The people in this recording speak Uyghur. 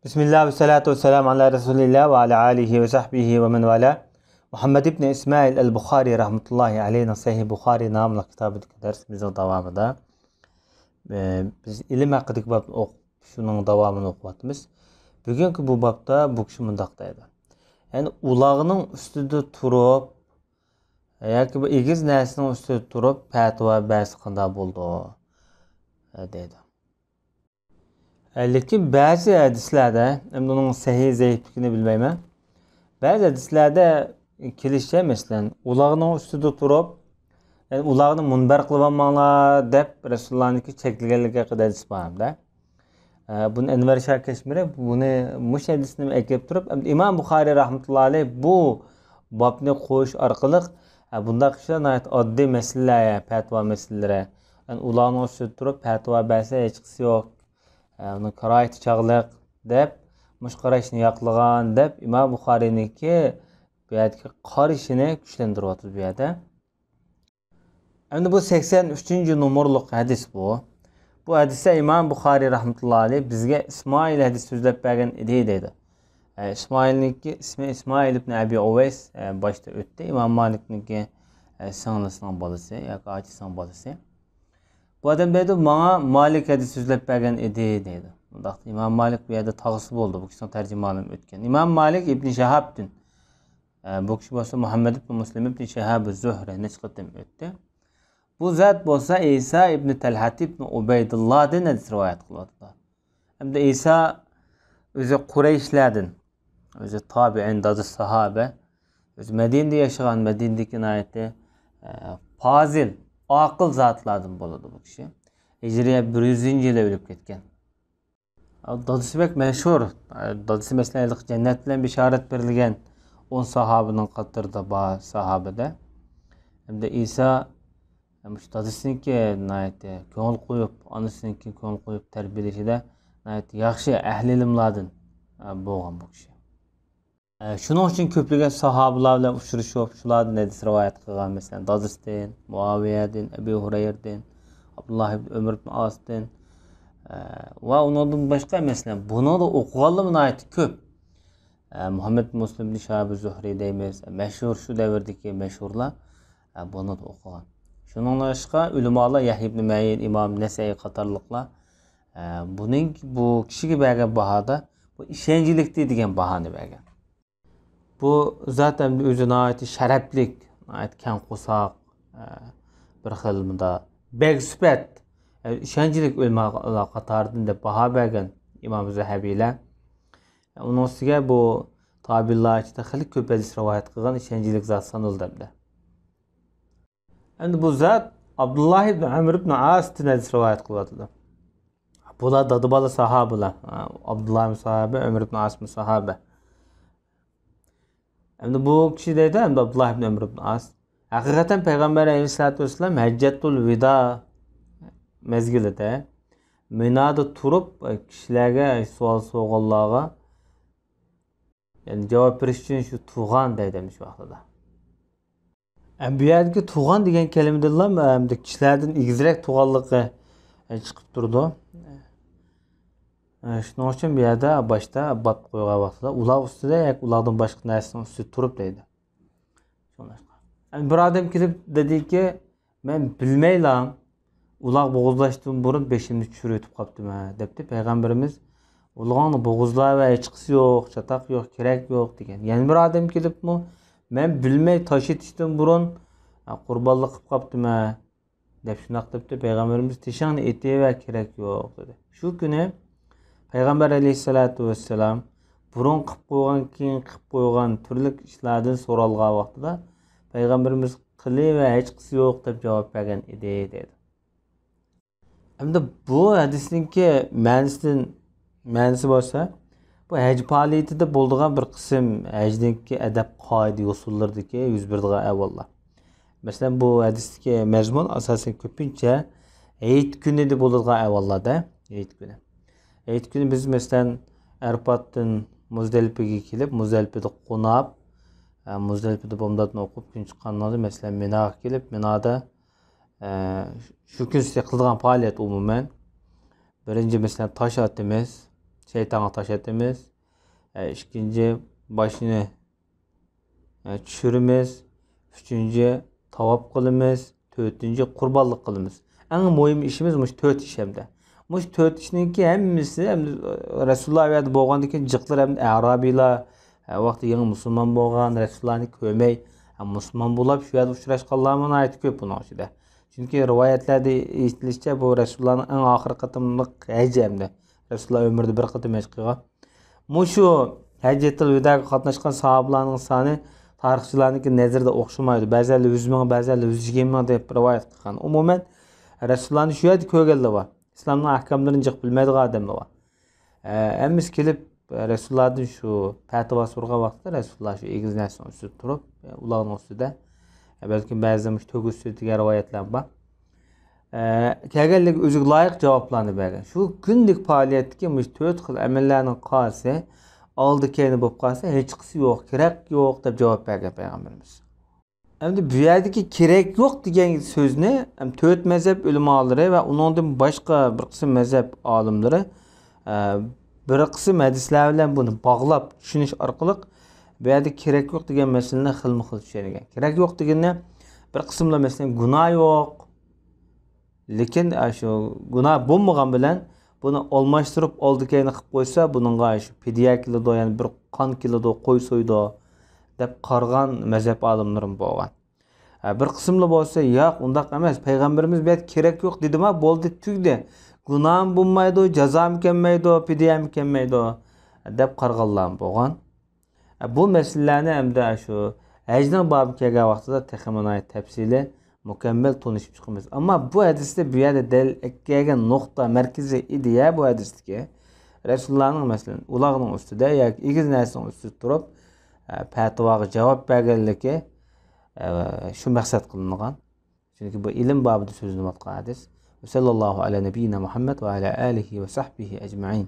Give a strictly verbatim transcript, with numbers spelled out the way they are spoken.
بىسمىللا ۋەسسالاتۇ ۋەسسالامۇ ئالا رەسۇلىللا ۋە ئالا ئالىھى ۋە سەھبىھى ۋە مەن ۋالا. مۇھەممەد ئىبنى ئىسمائىل ئەل بۇخارى رەھمەتۇللاھى ئەلەيھىنىڭ سەھىھ بۇخارى ناملىق كىتابىدىكى دەرسىمىزنىڭ داۋامىدا، ئە، بىز ئىلىم ھەققىدىكى بابنى ئوقۇپ، شۇنىڭ داۋامىنى ئوقۇۋاتىمىز. بۈگۈنكى بۇ بابتا بۇ كىشى مۇنداق دەيدۇ. يەنى ئۇلاغنىڭ ئۈستىدە تۇرۇپ، ياكى بىر ئېگىز نەرسىنىڭ ئۈستىدە تۇرۇپ پەتىۋا بەرسە قانداق بولىدۇ؟ دەيدۇ. لېكىن بەزى ھەدىسلەردە، ئەمدى ئۇنىڭ سەھىھ زەئىپلىكىنى بىلمەيمەن، بەزى ھەدىسلەردە كېلىشىچە، مەسىلەن، ئۇلاغنىڭ ئۈستىدە تۇرۇپ، يەنى ئۇلاغنى مۇنبەر قىلىۋالماڭلار دەپ رەسۇلۇللانىڭكى چەكلىگەنلىكى ھەققىدە ھەدىس بار ھەمدە. ئە، بۇنى ئەنۋەر شاھ كەشمىرى بۇنى مۇشۇ ھەدىسنى ئەكىرىپ تۇرۇپ، ئەمدى ئىمام بۇخارى رەھمەتۇللا ئەلەيھ بۇ بابنى قويۇش ئارقىلىق، ئە، بۇنداق ئىشلار ناھايىتى ئاددىي مەسىلىلەر، پەتىۋا مەسىلىلىرى. يەنى ئۇلارنىڭ ئۈستىدە تۇرۇپ پەتىۋا بەرسە ھېچقىسى يوق. ئە، ئۇنىڭ كارايىتى چاغلىق دەپ، مۇشۇ قاراشنى ياقلىغان دەپ ئىمام بۇخارىينىڭكى بۇ يەردىكى قارىشىنى كۈچلەندۈرۈۋاتىدۇ بۇ يەردە. ئەمدى بۇ سەكسەن ئۈچىنچى نومۇرلۇق ھەدىس بۇ. بۇ ھەدىستە ئىمام بۇخارىي رەھمەتۇللا ئەلەيھ بىزگە ئىسمائىل ھەدىس سۆزلەپ بەرگەن ئىدى دەيدۇ. ئە، ئىسمائىلنىڭكى ئىسمى ئىسمائىل ئىبن ئەبى ئۇۋەيس، ئە، باشتا ئۆتتى. ئىمام مالىكنىڭكى، ئە، سىڭلىسىنىڭ بالىسى ياكى ئاچىسىنىڭ بالىسى. بۇ ئادەم دەيدۇ، ماڭا مالىك ھەدىس سۆزلەپ بەرگەن ئىدى دەيدۇ. ئۇنداقتا ئىمام مالىك بۇ يەردە تاغىسى بولدى. بۇ كىشىنىڭ تەرجىمىھالىنى ئۆتكەن. ئىمام مالىك ئىبن شىھابتىن، ئە، بۇ كىشى بولسا مۇھەممەد ئىبن مۇسلىم ئىبن شىھاب زۇھرى نەچچە قېتىم ئۆتتى. بۇ زات بولسا ئىسا ئىبن تەلھەت ئىبن ئۇبەيدۇللادىن ھەدىس رىۋايەت قىلىۋاتىدۇ. ئەمدى ئىسا ئۆزى قۇرەيشلەردىن، ئۆزى تابىئىن، دادىسى ساھابە، ئۆزى مەدىنىدە ياشىغان، مەدىنىدىكى ناھايىتى، ئە، پازىل، ئاقىل زاتلاردىن بولىدۇ بۇ كىشى. ھىجرىيە بىر يۈزىنچى يىلى ئۆلۈپ كەتكەن. دادىسى بەك مەشھۇر. دادىسى، مەسىلەن، ھېلىقى جەننەت بىلەن بېشارەت بېرىلگەن ئون ساھابىنىڭ قاتارىدا بار ساھابىدە. ھەمدە ئىسا مۇشۇ دادىسىنىڭكى ناھايىتى كۆڭۈل قويۇپ، ئانىسىنىڭكى كۆڭۈل قويۇپ تەربىيەلىشىدە ناھايىتى ياخشى ئەھلى ئىلىملاردىن بولغان بۇ كىشى. ئە، شۇنىڭ ئۈچۈن كۆپلىگەن ساھابىلار بىلەن ئۇچرىشىپ، شۇلاردىن ھەدىس رىۋايەت قىلغان، مەسىلەن، دادىسىدىن، مۇئاۋىيەدىن، ئەبۇ ھۇرەيرىدىن، ئابدۇللا ئىبن ئۆمەر ئىبن ئاسدىن، ئە، ۋە ئۇنىڭدىن باشقا، مەسىلەن، بۇنىڭدا ئوقۇغانلىرىمۇ ناھايىتى كۆپ. ئە، مۇھەممەد مۇسلىم ئىبن شىھاب زۇھرى دەيمىز، مەشھۇر، شۇ دەۋردىكى مەشھۇرلار، ئە، بۇنىڭدا ئوقۇغان. شۇنىڭدىن باشقا ئۆلىمالار يەھيا ئىبن مەئىن، ئىمام نەسەئىي قاتارلىقلار، ئە، بۇنىڭ، بۇ كىشىگە بەرگەن باھادا بۇ ئىشەنچلىكتى دېگەن باھانى بەرگەن. بۇ زات ئەمدى ئۆزى ناھايىتى شەرەپلىك، ناھايىتى كەڭ قورساق، ئە، بىر خىل مۇندا بەگ سۈپەت، ئە، ئىشەنچلىك ئۆلىمالار قاتارىدىن دەپ باھا بەرگەن ئىمام زەھەبىيلەر. ئۇنىڭ ئۈستىگە بۇ تابىئىنلار ئىچىدە خېلى كۆپ ھەدىس رىۋايەت قىلغان ئىشەنچلىك زات سانىلىدۇ ئەمدى. ئەمدى بۇ زات ئابدۇللا ئىبن ئەمر ئىبن ئاستىن ھەدىس رىۋايەت قىلىۋاتىدۇ. بۇلار دادا بالا ساھابىلار. ئابدۇللا ئىبن ساھابە، ئەمر ئىبن ئاسمۇ ساھابە. ئەمدى بۇ كىشى دەيدۇ، ئەمدى ئابدۇللا ئىبن ئەمر ئىبن ئاس. ھەقىقەتەن پەيغەمبەر ئەلەيھىسسالاتۇ ۋەسسالام ھەججەتۇل ۋىدا مەزگىلىدە مىنادا تۇرۇپ، كىشىلەرگە سوئال سورىغانلارغا، يەنى جاۋاب بېرىش ئۈچۈن شۇ تۇرغان دەيدۇ ئەمدى شۇ ۋاقتىدا. ئە، بۇ يەردىكى تۇرغان دېگەن كەلىمىدىنلا، ئەمدى كىشىلەردىن ئېگىزرەك تۇرغانلىقى، ئە، چىقىپ تۇرىدۇ. ئە، شۇنىڭ ئۈچۈن بۇ يەردە باشتا باب قويغان ۋاقتىدا ئۇلار ئۈستىدە ياكى ئۇلاردىن باشقا نەرسىنىڭ ئۈستىدە تۇرۇپ دەيدۇ. شۇڭلاشقا. ئەمدى بىر ئادەم كېلىپ دېدىكى، مەن بىلمەيلا ئۇلاغ بوغۇزلاشتىن بۇرۇن بېشىمنى چۈشۈرۈۋېتىپ قاپتىمەن، دەپتۇ. پەيغەمبىرىمىز، ئۇلىغىڭنى بوغۇزلاۋەر، ھېچقىسى يوق، چاتاق يوق، كېرەك يوق، دېگەن. يەنە بىر ئادەم كېلىپمۇ، مەن بىلمەي تاش ئېتىشتىن بۇرۇن، ھە، قۇربانلىق قىلىپ قاپتىمەن، دەپ شۇنداق دەپتۇ. پەيغەمبىرىمىز، تېشىڭنى ئېتىۋەر، كېرەك يوق، دېدى. شۇ كۈنى پەيغەمبەر ئەلەيھىسسالاتۇ ۋەسسالام بۇرۇن قىلىپ قويغان، كېيىن قىلىپ قويغان تۈرلۈك ئىشلاردىن سورالغان ۋاقتىدا پەيغەمبىرىمىز قىلىۋەر، ھېچقىسى يوق دەپ جاۋاب بەرگەن ئىدى، دەيدۇ. ئەمدى بۇ ھەدىسنىڭكى مەنىسىدىن، مەنىسى بولسا، بۇ ھەج پائالىيىتىدە بولىدىغان بىر قىسىم ھەجنىڭكى ئەدەپ قائىدە يوسۇنلىرىدىكى يۈز بېرىدىغان ئەھۋاللار. مەسىلەن، بۇ ھەدىستىكى مەزمۇن ئاساسەن كۆپىنچە ھېيت كۈنىدە بولىدىغان ئەھۋاللاردا، ھېيت كۈنى. ھېيت كۈنى بىز، مەسىلەن، ئەرپاتتىن مۇزدەلىپىگە كېلىپ، مۇزدەلىپىدە قوناپ، ئە، مۇزدەلىپىدە بامداتنى ئوقۇپ، كۈن چىققاندىن كېيىن، مەسىلەن، مىناغا كېلىپ، مىنادا، ئە، شۇ كۈنى قىلىدىغان پائالىيەت ئومۇمەن، بىرىنچى، مەسىلەن، تاش ئاتىمىز، شەيتانغا تاش ئاتىمىز. ئە، ئىككىنچى، باشنى، ئە، چۈشۈرىمىز. ئۈچىنچى، تاۋاپ قىلىمىز. تۆتىنچى، قۇربانلىق قىلىمىز. ئەڭ مۇھىم ئىشىمىز مۇشۇ تۆت ئىش ھەمدە. مۇشۇ تۆت ئىشنىڭكى ھەممىسى ھەمدە رەسۇلۇللا ئۇ يەردە بولغاندىن كېيىن جىقلىرى ھەمدە ئەرابىيلار، ھە، ۋاقتى يېڭى مۇسۇلمان بولغان، رەسۇلۇللانى كۆرمەي، ھە، مۇسۇلمان بولۇپ شۇ يەردە ئۇچراشقانلارمۇ ناھايىتى كۆپ بۇنىڭ ئىچىدە. چۈنكى رىۋايەتلەردە ئېيتىلىشىچە، بۇ رەسۇلۇللانىڭ ئەڭ ئاخىرقى قېتىملىق ھەجى ھەمدە. رەسۇلۇللا ئۆمرىدە بىر قېتىم ھەج قىلغان. مۇشۇ ھەججەتۇل ۋىداگە قاتناشقان ساھابىلارنىڭ سانى تارىخچىلارنىڭكى نەزىرىدە ئوخشىمايدۇ. بەزىلەر يۈز مىڭ، بەزىلەر يۈز يىگىرمە مىڭ دەپ رىۋايەت قىلغان. ئومۇمەن، رەسۇلۇللانى شۇ يەردە كۆرگەنلەر بار. ئىسلامنىڭ ئەھكاملىرىنى جىق بىلمەيدىغان ئادەملەر بار. ئە، ھەممىسى كېلىپ، رەسۇلۇللادىن شۇ پەتىۋا سورىغان ۋاقىتتا رەسۇلۇللا شۇ ئېگىز نەرسىنىڭ ئۈستىدە تۇرۇپ، ئۇلارنىڭ ئۈستىدە، بەلكىم بەزىدە مۇشۇ تۆگە ئۈستىدە دېگەن رىۋايەتلەر بار. ئە، كەلگەنلىكى ئۆزىگە لايىق جاۋابلارنى بەرگەن. شۇ كۈندىكى پائالىيەتتىكى مۇشۇ تۆت خىل ئەمەللەرنىڭ قارىسى، ئالدى كەينى بولۇپ قالسا، ھېچقىسى يوق، كېرەك يوق دەپ جاۋاب بەرگەن پەيغەمبىرىمىز. ئەمدى بۇ يەردىكى كېرەك يوق دېگەن سۆزنى، ئەم، تۆت مەزھەپ ئۆلىمالىرى ۋە ئۇنىڭدىن باشقا بىر قىسىم مەزھەپ ئالىملىرى، ئە، بىر قىسىم ھەدىسلەر بىلەن بۇنى باغلاپ چۈشىنىش ئارقىلىق، بۇ يەردە كېرەك يوق دېگەن مەسىلىنى خىلمۇ خىل چۈشەنگەن. كېرەك يوق دېگىنى بىر قىسىملار، مەسىلەن، گۇناھ يوق، لېكىن، ئە، شۇ گۇناھ بولمىغان بىلەن بۇنى ئالماشتۇرۇپ ئالدى كەينى قىلىپ قويسا، بۇنىڭغا شۇ پىدىيە كېلىدۇ، يەنى بىر قان كېلىدۇ، قوي سويىدۇ، دەپ قارىغان مەزھەپ ئالىملىرىمۇ بولغان. ھە، بىر قىسىملا بولسا، ياق، ئۇنداق ئەمەس، پەيغەمبىرىمىز بۇ يەردە كېرەك يوق دېدىما، بولدى، تۈگىدى. گۇناھمۇ بولمايدۇ، جازامۇ كەلمەيدۇ، پىدىيەمۇ كەلمەيدۇ، دەپ قارىغانلارمۇ بولغان. ھە، بۇ مەسىلىلەرنى ئەمدى شۇ ھەجنىڭ بابى كەلگەن ۋاقتىدا تېخىمۇ ناھايىتى تەپسىلىي، مۇكەممەل تونۇشۇپ چىقىمىز. ئەمما بۇ ھەدىستە بۇ يەردە دەلىل ئەكەلگەن نۇقتا، مەركىزىي ئىدىيە بۇ ھەدىستىكى رەسۇلۇللانىڭ، مەسىلەن، ئۇلاغنىڭ ئۈستىدە ياكى ئېگىز نەرسىنىڭ ئۈستىدە تۇرۇپ، ئە، پەتىۋاغا جاۋاب بەرگەنلىكى، ئە، شۇ مەقسەت قىلىنغان. چۈنكى بۇ ئىلىم بابىدا سۆزلىنىۋاتقان ھەدىس. ۋە سەللەللاھۇ ئەلە نەبىييىنا مۇھەممەد ۋە ئەلە ئالىھى ۋە سەھبىھى ئەجمەئىن.